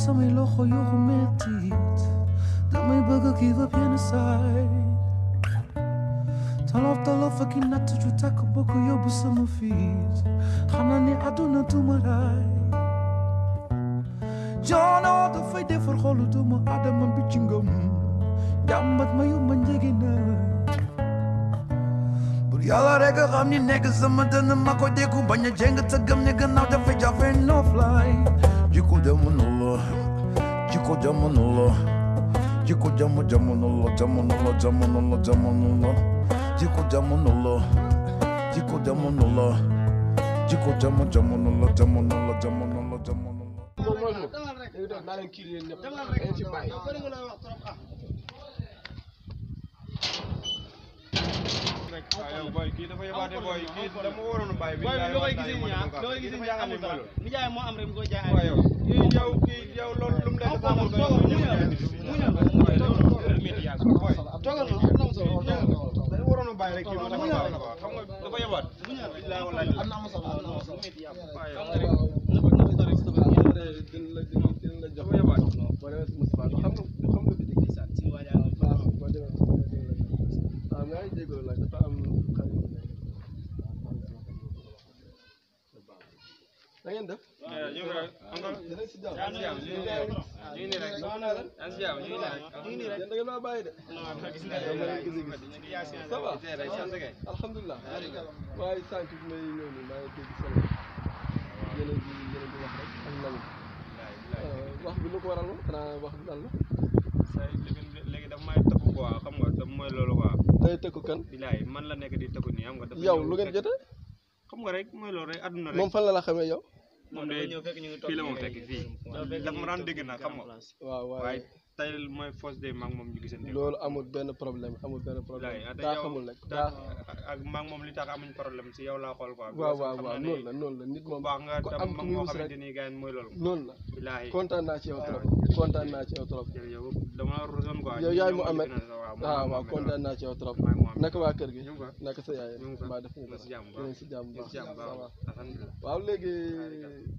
samay loxo yu ko mettit damay bëgg give up yenn saay tolof ak i natt ju takk bokk yóbbu sama fiit xam naa ni àdduna duma raay joono dafay defar xolu duma adama bi ci ngëm jàmbat ma yu ma njegi na bur yàlla rek a xam ni nekk sama dënn ma ko déggu bañ a jeng te gëm ne gannaaw dafay jafe noflaay jikko jamono la jikko jamono la jikko jamono la jamono la jamono la jamono la jikko jamono la jikko jamono la jikko jamono la jamono la jamono la jamono yow boy kii dafa yebaate boy kii dama waroon a bàyyi bi loo koy gisee ñaa amul dara li jaay moo am rek mu koy jaay yow kii yow loolu lu mu def dafa amul doole dafa waroon a bàyyi rek kii moo dafa baax na ko xam nga dafa yebaat billahi wallahi am na am solo dafa yebaat da ngeen def ñu rek da ngeen ma bàyyi de ça va alhamdulilah waaye sànq bi may ñëw nii maa ngi dégg solo yéen a ngi wax rek ak nangu wax bi lu ko waral xanaa wax bi lan la léegi daf may tëkku quoi xam nga daf mooy loolu quoi day tëkku kan bilaay man la nekk di tëkku nii xam nga yow lu ngeen jotee xam nga rek mooy loolu rek àdduna rek moom fan la xamee yow moom de fii la ma fekk fii daf ma daan dégg nag xam nga waaw waaye tey mooy fausse de maag moom ñu gisante loolu amul benn problème daa xamul rek ak maag moom li tax amuñ problème si yow laa xool quoi waaw noonu la nit moom baax nga ko tam am mag moo xamante ni gars mooy loolu noonu la bilaay kontaan naa ci yow trop yow dama rusoon quoi yow yaay mu amet waaw kontaan naa ci yow trop naka waa kër gi naka sa yaay mbaa def nga si jàmm baax waaw léegi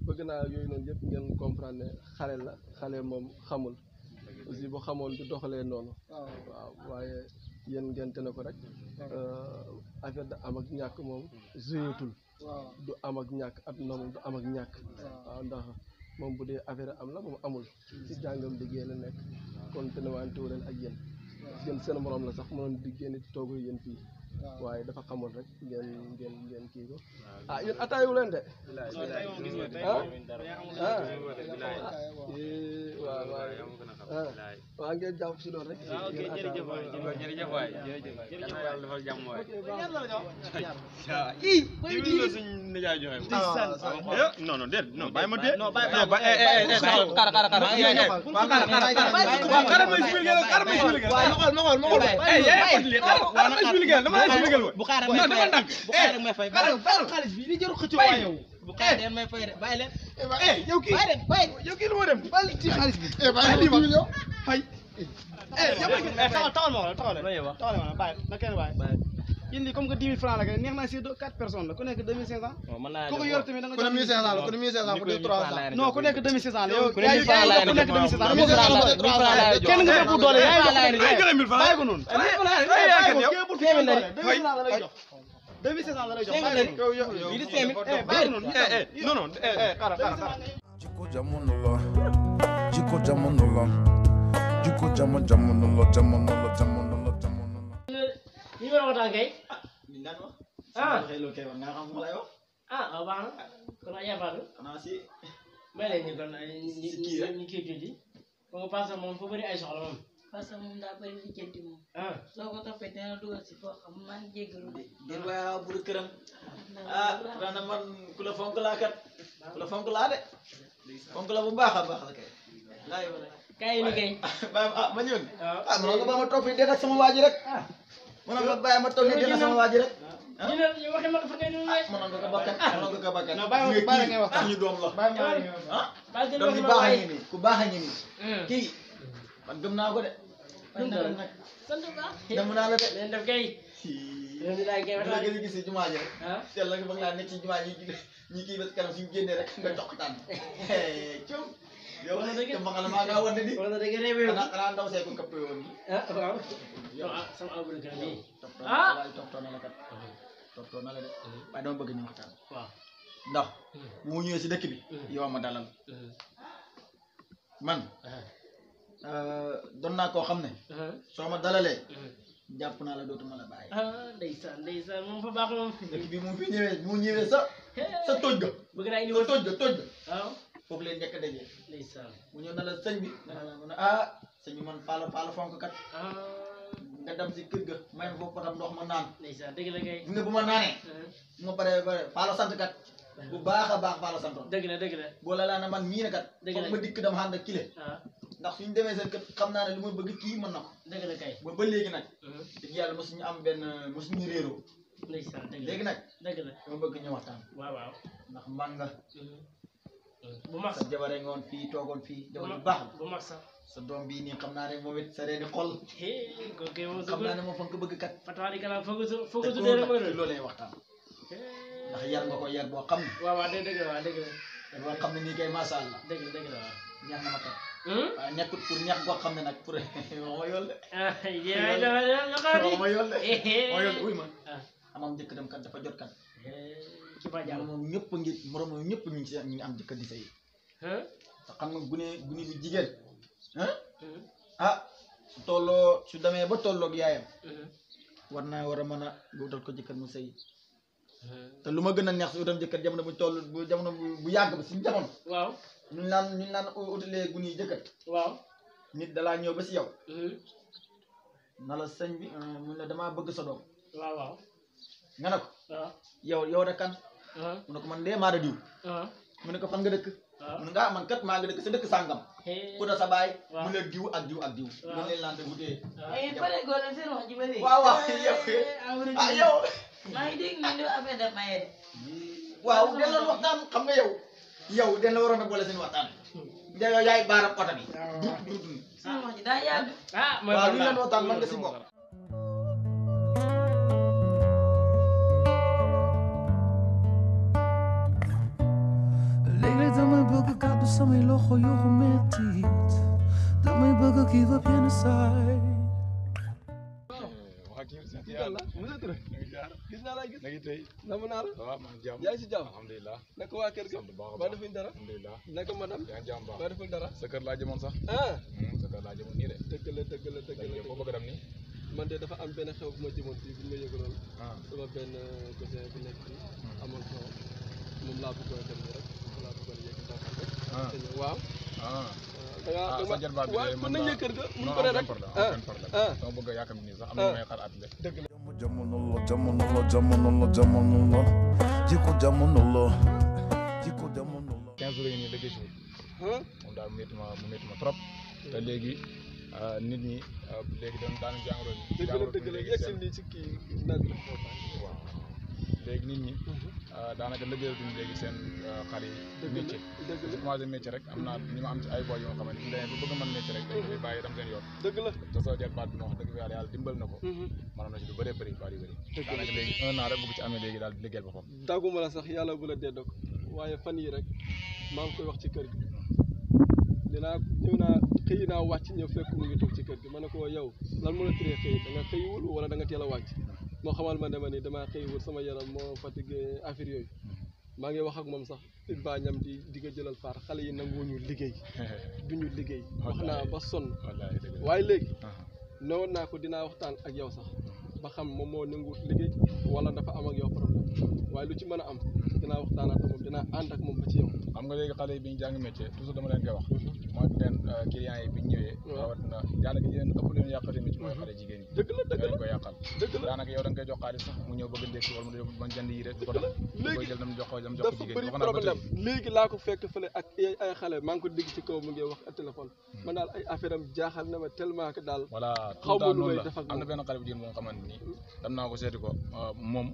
bëgg naa yooyu noonu yëpp ngeen comprendre ne xale moom xamul aussi bu xamoon du doxalee noonu waaw waaye yéen ngeen te ne ko rek affaire da am ak ñàkk moom jouetul du am ak ñàkk ab noonu du am ak ñàkk waaw ndax moom bu dee affaire am la moom amul si jàngam liggéey la nekk kon te ne wantewu leen ak yéen seen morom la sax mënoon di génn di toogu yéen fii waaye dafa xamoon rek ngeen kii ko yéen ataayu leen de waaw ngeen jàpp si doon rek jërëjëf waay yàlla dafa jàmm waay suñ nijaay joxe non déet non bàyyi ma dee bu xaaral may fay xaalis bi li jëru xëcc waa yow bu xaaral may fay de bàyyi leen yow kii yow kii lu ma dem bàyyi ci xaalis bi bàyyi lii yow fay taxawal ma bàyyi na kenn bàyyi yéen di comme que 10 000 francs la kay neex naa si 4 personnes la ku nekk 2500 ku ko yor tamit da nga ku ne 1500 la ku ne 1500 ku ne 300 non ku nekk 2500 la yow ku nekk 2500 kenn nga ëpp doole yaay bàyyi ko noonu bàyyi ko la lay jox 2500 la lay jox non jikko jamono la jikko jamono la jikko jamono la jamono la jamono la jamono la ni ma waxtaan kay min nan wax ah lo kay wax nga xam lay wax waaw baax na kon ay yafaatu xanaa si may leen ñu kon ñu kii tuuti comme parce que moom foo bëri ay soxla moom parce que moom daa bëri lijjanti moom soo ko toppee dina dugal si foo xam man jéggalu de déet waaye buru këram rana man ku la fonk laa kat ku la fonk laa de fonk la bu baax a baax la kay laay wala kay liggéey ma ñëw mënoon nga ba ma toog fii dee ak sama waa ji rek mënoon nga bàyyi ma toog fii dee ak sama waa ji rek dina waxe ma fa ngay noonu mënoon nga ko bakkat mënoon nga ko bakkat non bàyyi ngay wax suñu doom la bàyyi doom bi baax a ngi nii ku baax a ngi nii kii man gëm naa ko de nag sant baax dem naa la de leen def kay leen di laay kay la gën a gis si jumaa ji rek teel la nga bëgg laa nekk ci jumaa ji ñi kii ba kanam suñu génnee rek nga jox tànn yow wax na dëgg te ma nga la maa ngaa wane di wax na dëgg réew xanaa ndaw see ko këppee woon ni waaw sama abou kan ni toppatoo na la kat toppatoo na la de waaye dama bëgg ñu waxtaan waaw ndax bu mu ñëwee si dëkk bi yow ma dalal man doon naa koo xam ne soo ma dalalee jàpp naa la dootuma la bàyyi ndeysaan moom fa baax moom dëkk bi mu fi ñëwee mu ñëwee sa toj ga bëgg naa indi sa toj ga waaw foofu leen njëkk a dajee ndeysaan mu ñëw na la sëñ bi nga ne mu ne sëñ bi man paala fonk kat nga dem si kër ga may ma foofu potam ndox ma naan ndeysaan dëgg la kay bu nga bu ma naanee bu ma paree paala sant kat bu baax a baax paala santoon dëgg la boo la laa ne man mii ne kat foog ma dikk dama ànd ak kile ndax suñu demee seen kër xam naa ne lu ma bëgg kii mën na ko dëgg la kay ba léegi nag dëgg yàlla mosuñu am mosuñu réeroo ndeysaan dëgg léegi nag dëgg la dama bëgg ñu waxtaan waaw ndax man nga bu mag sa jabare ngoon fii toogoon fii jabar bu baax bu mag sax sa doom bii nii xam naa ne moom it sa reeni xol kooku moom xam naa ne moom fa nga ko bëgg kat fatawa di kala foog ko tuddee rek loolu lay waxtaan ndax yar nga ko yar boo xam ne waaw dëgg la boo xam ne nii kay masha Allah dëgg la waaw ñaax na ma kat waaye nekkut pour ñax goo xam ne nag pour ma yool de ma yool de uy ma amam jëkk dem kat dafa jot kat ci ba jàll moom ñëpp ngi morom ñëpp ñu ngi am jëkk di sëy te xam nga gune bu jigéen su tolloo su demee ba tolloog yaayam war a mën a wutal ko jëkkër mu sëy te lu ma gën a neex si utam jëkkër jamono bu toll bu jamono bu yàgg ba suñu jamono waaw ñu naan utalee gune yi jëkkër waaw nit dalaa ñëw ba si yow na la sëñ bi mun la damaa bëgg sa doom waaw nga ne ko yow de kan mu ne ko man dee maa da diw mu ne ko fan nga dëkk mu ne nga man kat maa nga dëkk sa dëkk sàngam ku da sa baay mu ne diw ak diw ak diw loolu leen laan te wutee waaw yow maa ngi dégg ñu ne affaire de maye waaw den loon waxtaan xam nga yow den la waroon a boole seen waxtaan nde yow yaay baaram oto bi sama wax ji daa yàgg waaw lu leen waxtaan man nga si bokk léeg-léeg damay bëgg kàddu samay loxo yoo mettit damay bëgg kii ba yenn saay gis naa la gis namu naa la yaa ngi si jàmm alhamdulilah naka waa kër gi ba defuñ dara alhamdulilah naka madame yaa ngi jàmm baax ba deful dara sa kër laa jëmoon sax sa kër laa jëmoon nii de dëgg la boo bëgg dem nii man de dafa am benn xew bu ma jëmoon fii bu ma yëgaloon sama benn cousin bu nekk fii amoon xew moom laa bëggoon dem nii rek laa bëggoon yegg ndànkal rek waaw sa jarbaat bi de mën nañ ne kër ga mu non ko rek problème dama bëgg a yaakaar nii sax am na may xaar atelier dëgg la jamono la jikko jamono la 15 jours yi nii liggéey si moom daal mu métti ma trop te léegi nit ñi léegi daanu jàngoro dëgg la yegsi nii ci kii nag la waaw léegi nit ñi daanaka liggéeyatuñu léegi seen xale yi métier su commencé métier rek am naa ñi ma am ci ay boy yoo xamante ni bu bëgg a mën métier rek dañuy bàyyi dem seen yoon dëgg la te soo jarbaat bi ma wax dëgg yàlla dimbal na ko mënoon na ci lu bëree bëri daanaka léegi 1 an rek bu ko ci amee léegi daal di liggéeyal boppam tàgguma la sax yàlla bu la dee dog waaye fan yi rek maa ngi koy wax ci kër gi xëy naa wàcc ñëw fekk mu ngi toog ci kër gi ma ne ko yow lan moo la tiree xëy da nga xëyiwul wala da nga teel a wàcc moo xamal ma ne ma ni damaa xëyiwul sama yaram moo fatigué affaire yooyu maa ngi wax ak moom sax it baa ñam di nga jëlal faar xale yi nanguwuñu liggéey duñu liggéey wax naa ba sonn waaye léegi newoon naa ko dinaa waxtaan ak yow sax ba xam moom moo nangu liggéey wala dafa am ak yow problème waaye lu ci mën a am dinaa waxtaan ak moom dinaa ànd ak moom ba ci yow xam nga léegi xale yi bi ñu jàng métier toujours dama leen koy wax mooy leen clients yi bi ñu ñëwee rawatina daanaka yéen ëpp leen yàqate métier mooy xale jigéen ñi dëgg la dañ koy yàqal daanaka yow da nga koy jox xaalis sax mu ñëw bëgg ndékki wala mu ba jënd yi rek du ko def koy jël dem jox ko jigéen dafa bëri problème léegi laa ko fekk fële ak ay xale maa ngi ko dégg ci kaw mu ngi wax ak téléphone man daal ay affaire am jaaxal na ma tellement que daal voilà xaw ma lu may def ak am na benn xale bu jigéen boo nga xamante ni dem naa ko seeti ko moom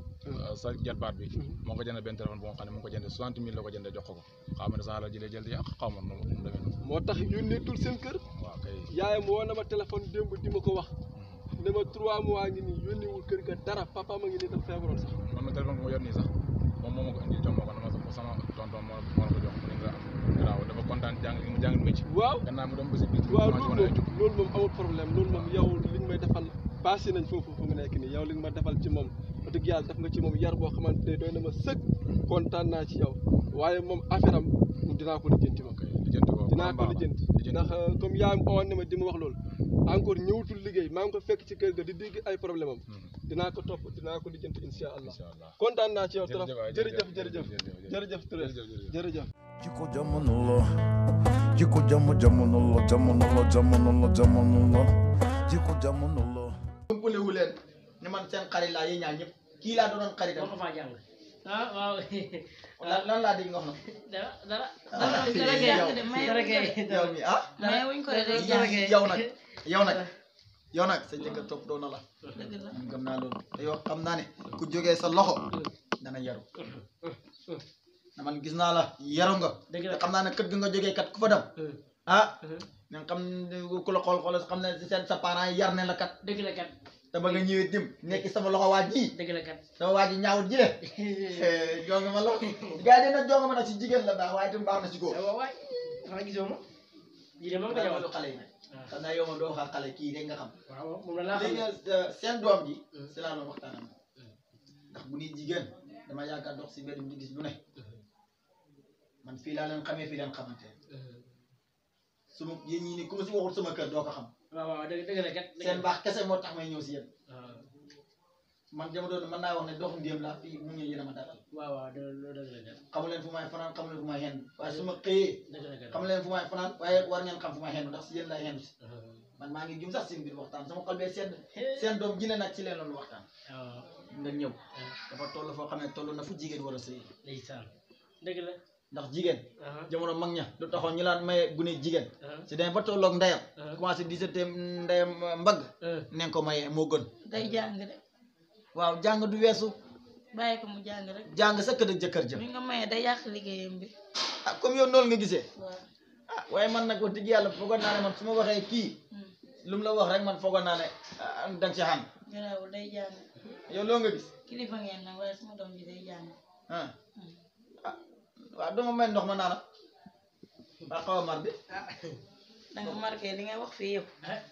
sa jarbaat bi moo ko jënd benn téléphone boo nga xam ne mu ngi ko jënd 60 000 la ko jënd jox ko xaw ma ne sax la jëlee jël di yàq xaw ma nu mu demee noonu moo tax yónneetul seen kër waaw kay yaayam woo na ma téléphone démb di ma ko wax ne ma 3 mois ngi nii yónniwul kër ga dara papa ma ngi nii dafa feebaroon sax man ma téléphone bu ma yor nii sax moom moo ma ko indi jox ma ko sama tonton moo la ko jox mu ne nga am garaaw dafa kontaan jàng métier. waaw gannaaw mu dem ba si biir. waaw loolu moom amul problème loolu moom yow li nga may defal passé nañ foofu fu mu nekk nii yow li nga ma defal ci moom wax dëgg yàlla def nga ci moom yar boo xamante ne doy na ma sëkk kontaan naa ci yow waaye moom affaire am dinaa ko lijjanti moom dinaa ko lijjanti ndax comme yaa owoon ne ma di ma wax loolu encore ñëwutul liggéey maa ngi ko fekk ci kër ga di dégg ay problème am dinaa ko topp dinaa ko lijjanti insha allah kontaan naa ci yow trop jërëjëf jërëjëf jiko jamono jiko jamono jiko jamono umpale wu leen ni man seen xarit laa yéen ñaar ñëpp kii laa doonoon xaritam ko fa jàng waaw lan laa dégg nga wax na dara yow mi ah mais wuñ ko rek yow nag sa jëkkër topp doon na la man gëm naa loolu te yow xam naa ne ku jógee sa loxo dana yaru na man gis naa la yaru nga te xam naa ne kër gi nga jógee kat ku fa dem ah nga xam ku la xool xam ne seen sa parents yi yar ne la kat dëgg la kat te ba nga ñëwee dim nekk sama loxo waa ji dëgg la kat sama waa ji ñaawut ji de jonga ma lool gars yi dina jonga ma nag si jigéen la baax waaye tam baax na si góor waay xanaa gisoo ma ji de moom nga lu xale yi nag xam naa yow ma doo waxal xale kii rek nga xam waaw moom la laa xam léegi seen doom ji si laa doon waxtaanam ndax bu ni jigéen dama yaakaar dox si mbedd mi di gis lu ne man fii laa leen xamee fii leen xamante suma yéen ñii ni ku ma si waxul sama kër doo ko xam waaw dëgg la kat seen baax kese moo tax may ñëw si yéen man jama doon mën naa wax ne doxu ndéem laa fii mu ñëw yéen a ma dalal waaw dëgg la kat xamu leen fu may fanaan xamu leen fu may xendu waaye su ma xëyee xamu leen fu may fanaan waaye war ngeen xam fu may xendu ndax si yéen lay xendu si man maa ngi jum sax seen biir waxtaan sama xol bee sedd seen doom ji ne nag ci leen loolu waxtaan nga ñëw dafa toll foo xam ne toll na fu jigéen war a sëy ndeysaan dëgg la ndax jigéen jamono mag ña lu taxoon ñu laan maye gune jigéen si demee ba tolloog ndeyam commencé disante ndeyam mbagg nen ko maye moo gën day jàng de waaw jàng du weesu bàyyi ko mu jàng rek jàng sa kër ak jëkkër jëm mi nga maye day yàq liggéeyam bi ah comme yow noonu nga gisee waaw ah waaye man nag wax dëgg yàlla foogoon naa ne man su ma waxee kii lu mu la wax rek man foogoon naa ne danga ci xam garaawul day jàng yow loo nga gis kilifa ngeen nag waaye sama doom ji day jàng ah waaw dama may ndox ma naana waa xaw a mar bi danga marqué li ngay wax fii yëpp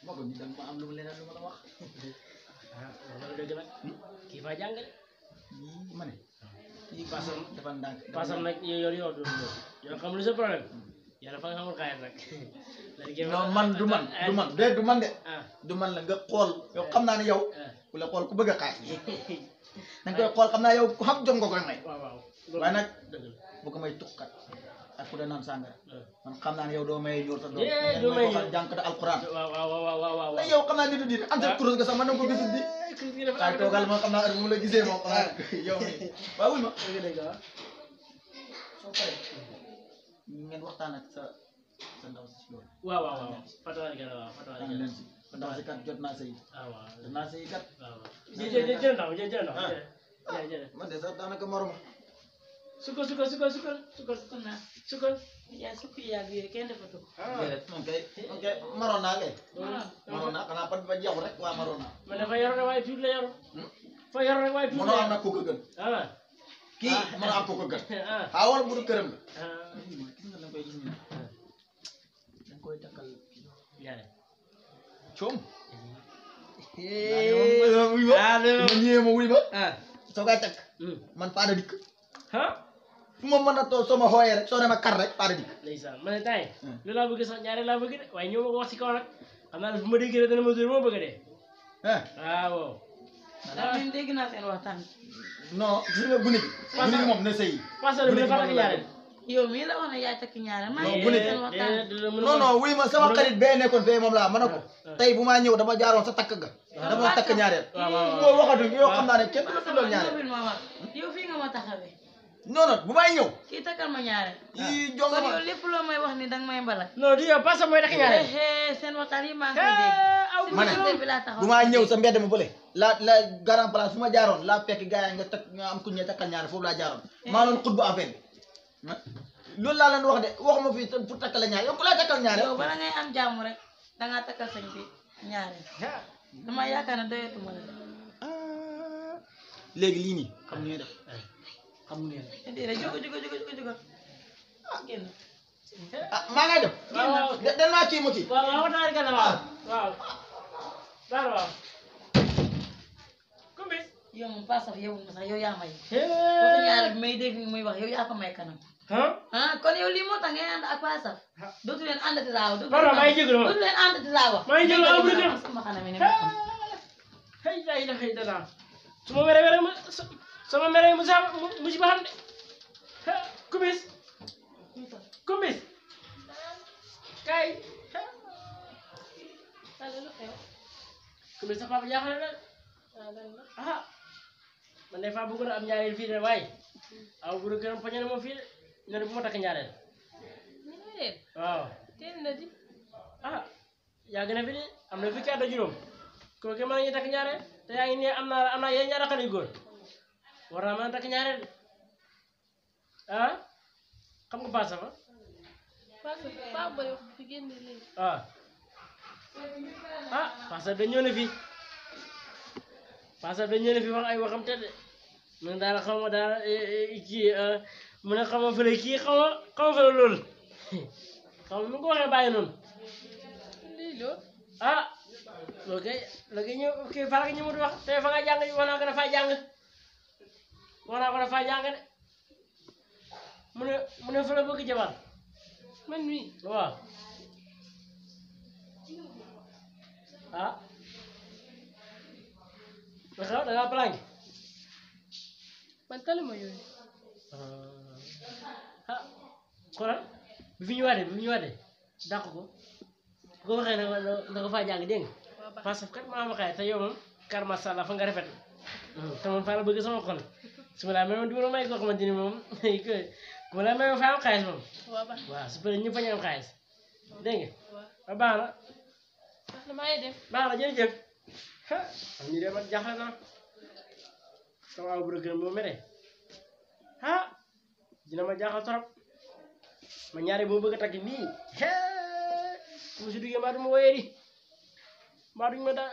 ma ko ni danga ma am lu mu leneen lu ma la wax loolu dëgg nag kii faa jàng de ma ne kii pasam dafa ndànk pasam nag yow xam lu sa problème yàlla fa nga xamul xaalis rek non man du man de du man la nga xool yow xam naa ne yow ku la xool ku bëgg a xaalis danga koy xool xam naa yow ku xam jom nga koy may waaye nag bu ko may tukkat ak ku de naan sàngara man xam naa ne yow doo may ñor sa doom may waxal jànkata alquran waaw yow xam naa ni du diit am sa kuréel nga sax man na ko gisul di kaay toogal moom xam naa heure bu mu la gisee moom yow mi waaw wul ma soo paree ngeen waxtaan ak sa ndaw si loolu waaw fatawaari leen si ndaw si kat jot naa sëy jot naa sëy kat jël ndaw man de sax daanaka maruma sukal naa yaa sukk yàgg yooyu kenn defatu ko moom kay maroon naa kay maroon naa xanaa pat ba jeexu rek waa maroon naa man dafa yor rek waaye tuuti la yor fa yor rek waaye tuuti mënoo am nag ku ko gën kii mënoo am ku ko gën xaawal bu du këram la gis nga da koy gis ni da koy takkal coom wuy ma ñëwee ma wuy ma soo koy takk man paada dikk fu ma mën a toog soo ma xooyee rek soo demee kar rek paada dikk ndeysaan ma ne tay lu laa bëgg sax ñaare laa bëgg de waaye ñëw ma ko wax si kaw nag xam naa ne fu ma déggee rek dana ma dóor moo bëgg de waaw man dégg naa seen waxtaan non gis nga gune gi moom na sëy parce que dafa takk ñaareel yow mii la wax ne yaay takk ñaareel maa ngi seen waxtaan non wuy ma sama xarit bee nekkoon fee moom laa mën a ko tey bu maa ñëw dama jaaroon sa takk ga dama takk ñaareel boo waxatu yow xam naa ne kenn du loolu ñaareel yow fii nga ma taxawee non bu may ñëw kii takkal ma ñaareel yi jonga ma yow lépp loo may wax ni danga may mbala non di yow parce que mooy takk ñaareel seen waxtaan yi maa ngi koy dégg ma ne bu maa ñëw sa mbedd ma bële la grand place fu ma jaaroon laa fekk gars yi nga takk nga am ku ñu takkal ñaareel foofu laa jaaroon maa doon xutba affaire bi loolu laa leen wax de waxuma fii pour takkal la ñaareel yow ku laa takkal ñaareel yow bala ngay am jàmm rek dangaa takkal sañ bi ñaareel dama yaakaar ne doyatuma la léegi lii nii xam nga def xam nga déedéet jóg génn ah maa ngay dem. waaw dem naa kii mu kii. waaw naa di waaw daal waaw. Kumbis. yow moom pas sax yow sax yow yaa may. boo ñaar bi may dégg muy wax yow yaa ko may kanam. kon yow lii moo tax ngeen ànd ak pas sax. dootu leen àndati laawa. dootu leen àndati laawa. maa ngi jégalu amul kër sama xanam ne ma xam. xëy na xëy na xëy na su ma meree mu sama meree mu si ba xam de Kumbis. Kumbis. kay. Kumbis sa papa jaaxle na. ah man de faa bëggoon a am ñaareel fii de waaye aw bu gën a poñe na moom fii de ñu ne bu ma takk ñaareel. waaw. teel na di. ah yaa gën a fi de am na fukki at ak juróom kooku mën nañu takk ñaareel te yaa ngi ne am naa yéen ñaari xale yu góor war naa mën a takk ñaareel de ah xam nga Paa Safa. parce que Paa Boy wax fi génn léegi. ah Paa Safa dañ ñëw na fi. parce que dañu ne fi wax ay waxam te de man daal xaw ma daal kii mu ne xaw ma fële kii xaw ma fële loolu xaw ma nu ko waxee bàyyi noonu. lii loolu. loolu kay ñëw kii Fara ñu mën wax te fa nga jàng wax naa ko dafa jàng de mu ne fële bëgg jabar man mii waaw ba xew da ngaa planqué. man taluma yooyu. xoolal bi fi ñëwaatee dàq ko bu ko waxee na nga faa jàng dégg nga parce que kat maa ma xaay te yow moom kar masha Allah fa nga rafet te moom faa la bëgg sama xol su ma laa may moom du ma may koo xamante ni moom ku ma laa may ma faa am xaalis moom. waaw su fekkee ñëpp a ñu am xaalis dégg nga baax na maa ngi def baax na jërëjëf. am ñu dem ak jaaxle na sama aw bu rëgg moo mere dina ma jaaxal trop ma ñaari boo bëgg a takk nii mu si duggee mbaa du ma woyee di mbaa duñ ma daa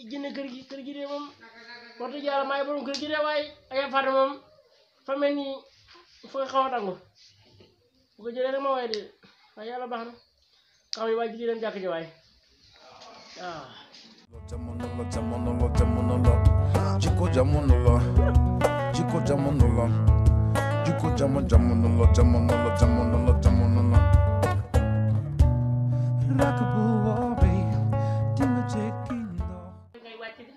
jënd kër gi de moom wax dëgg yàlla maay borom kër gi de waaye ay fàtte moom fa mel ni fa nga xaw a tàngu bu ko jëlee rek ma woyee de waaye yàlla baax na xam ne waaye jigéen dem jàkk ji waaye Jiko jamonola, jiko jamonola, jiko jamonola. Rakabu obe, dinga jekindo. ngay wàcc de.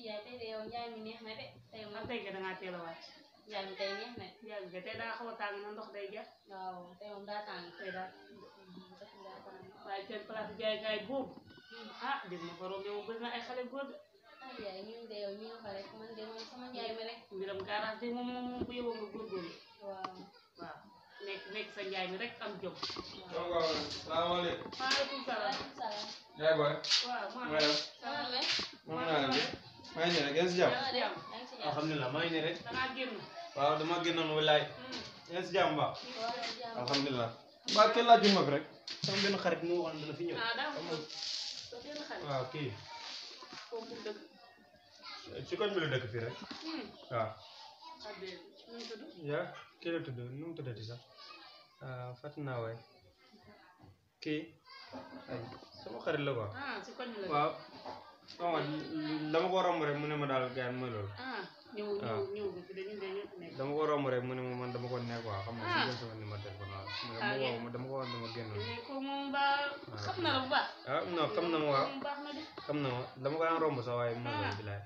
yaay tey de yow njaay mi neex na de. tey moom tey nga da ngaa teel a wàcc. njaay mi tey neex na. njaay mi tey daa xaw a tàng na ndox day jeex. waaw tey moom daa tàng. tey daa waaye seen place jaaykaay boobu. dégg ma borom yow bëri na ay xale góor de. yaay ñun de yow ñu nga fa rek man de moom sama njaay mi rek. mbiram garage de moom bu yóbboo nga góorgóorlu. waaw nekk sa njaay mi rek am jom. waaw salaamaaleykum. maaleykum salaam. yaay booy. waaw maa ngi maa ngi ne ngeen si jàmm. alhamdulilah maa ngi ne rek. da ngaa génn. waaw dama génnoon walaay. ngeen si jàmm baax. alhamdulilah. mbaa kenn laajul ma fi rek. sama benn xarit mu waxoon dana fi ñëw. waaw kii. foofu dëkk. ci koñ bi la dëkk fii rek. waaw. nu mu tudd. yaa kii la tudd nu mu tuddati sax. fàttali naa waay. kii. sama xarit la quoi. ci koñ bi la. waaw. dama ko romb rek mu ne ma daal gars mooy loolu. ñëw bi fi de ñun de ñëpp nekk. dama ko romb rek mu ne ma man dama ko nekk quoi xam nga si jël sama numéro téléphone waaw. dama ko wax dama génnoon. ko moom ba xam na la bu baax. non xam na ma waaw. baax na de. xam na ma dama ko daan romb sax waaye mooy loolu bilaay.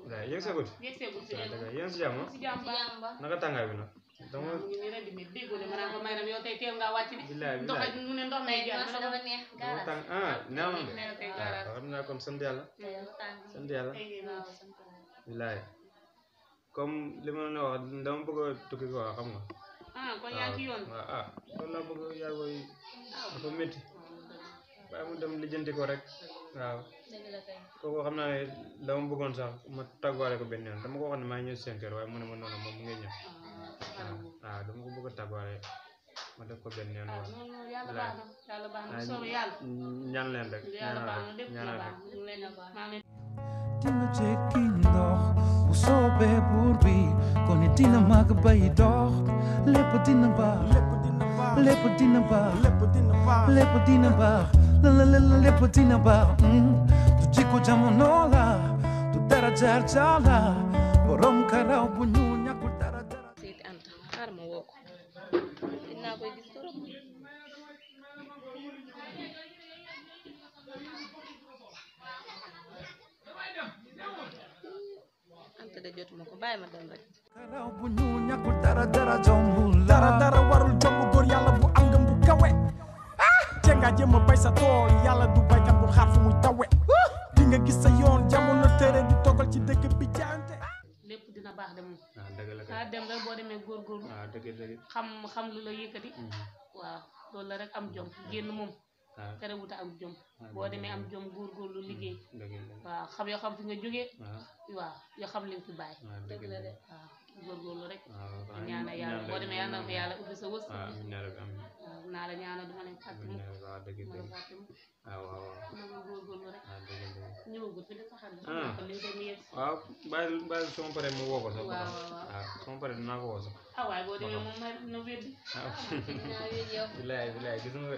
bilaay yegg seegul. yegg seegul si dëgg yéen si jàmm. si jàmm baax. naka tàngaay bi nag. dama ñu ngi rek di mi déggoo de ma naan ko may dem yow tey teel ngaa wàcc de. bilaay ndox mu ne ndox lay jaar. dafa neex dama tàng neex na de. waaw xam naa kon sant yàlla. sant yàlla. bilaay comme li ma la wax dama bëgg a tukki quoi xam nga. kon yaa ngi ci yoon. waaw loolu laa bëgg yaa koy dafa métti. waaye mu dem lijjanti ko rek waaw. kooku xam naa ne dama bëggoon sax ma tàgguwaale ko benn yoon dama ko wax ne maa ngi ñëw si seen kër waaye mu ne ma noonu moom mu ngi ñëw. waaw dama ko bëgg a tàgguwaale ma def ko benn yoon. yàlla baax na yàlla baax na soobee yàlla. ñaan leen rek ñaanal rek. Dinga jekki ndox bu soobee buur bi kon dina màgg bay dox lépp dina baax lépp dina baax lépp dina baax lépp dina baax du jikko jamono la du dara jaar jaar la borom karaw bu ñu ñàkkul dara dara Seydi Anta xaar ma woo ko dinaa koy gis trop Anta de jotuma ko bàyyi ma dem rek karaw bu ñu ñàkkul dara dara jombul dara warul jomb góor yàlla bu am ngëm bu kawe te nga jéem a bay sa tool yàlla du baykat bu xaar fu muy tawe di nga gis sa yoon jamono tere di togal ci dëkk bi jaante lépp dina baax de moom dëgg la ah dem rek boo demee góorgóorlu dëgg xam lu la yëkkati waaw loolu la rek am jom génn moom tere wuta am jom boo demee am jom góorgóorlu liggéey waaw xam yoo xam fi nga jógee waaw yoo xam li nga fi bàyyi dëgg la de waaw góorgóorlu rek ñaana yàlla boo demee yàlla na ko yàlla ubbi sa wës waaw naa la ñaana duma leen fàtte mu ma la fàtte mu na góorgóorlu rek ñëwagul fi dafa xam ko li dem yegg waaw bàyyi sama pare mu woo ko sax waaw sama pare dinaa ko woo sax waaye boo demee moom na weddi bilaay gis nga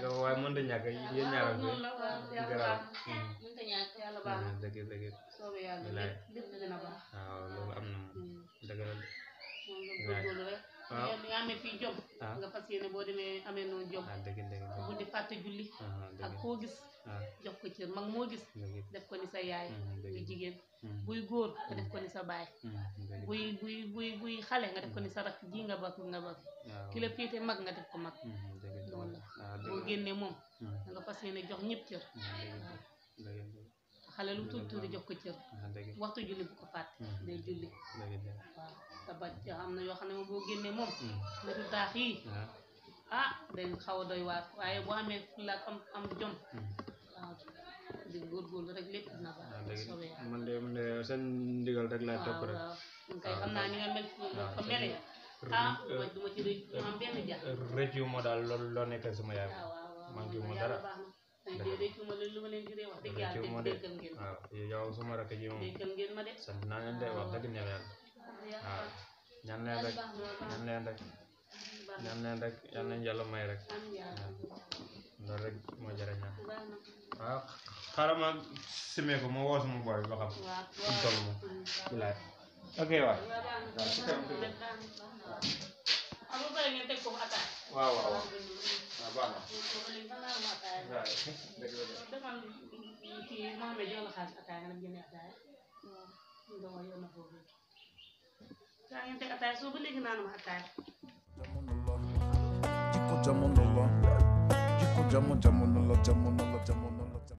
de waaye mën da ñàkk yéen ñaaral ko garaaw mënta ñàkk yàlla baax na dëgg soobee yàlla lépp dina baax waaw loolu am na dëgg la moom nga góorgóorlu rek nga amee fii jom nga fas yéene boo demee amee noonu jom bu di fàtte julli ak koo gis jox ko cër mag moo gis def ko ni sa yaay buy jigéen buy góor nga def ko ni sa baay buy xale nga def ko ni sa rakk ji nga bokk ki la féete mag nga def ko mag loolu la boo génnee moom da nga fas yéene jox ñëpp cër xale lu tuuti jox ko cër waxtu julli bu ko fàtte day julli waaw te ba am na yoo xam ne moom boo génnee moom natu taax yi day xaw a doy waar waaye boo amee fulla ak am jom waaw di góorgóorlu rek lépp dina baax soobee yàlla man de seen ndigal rek laay topp rek waaw kay xam naa ni nga mel ko mele duma ci rëcc duma am benn jax rëcc yu ma daal loolu loo nekkal sama yaay manqué wu ma dara rëccu ma lu ma leen di wax dëgg yàlla déggal ngeen waaw yow sama rakk ji moom déggal ngeen ma de sant naa leen de wax dëgg neex yàlla waaw ñaan leen rek yal nañ yàlla may rek loolu rek moo jërë ñaan waaw xaaral ma simee ko ma woo sama boy bi ba xam fu mu toll moom bilaay ok waay waaw baax jikko jamono la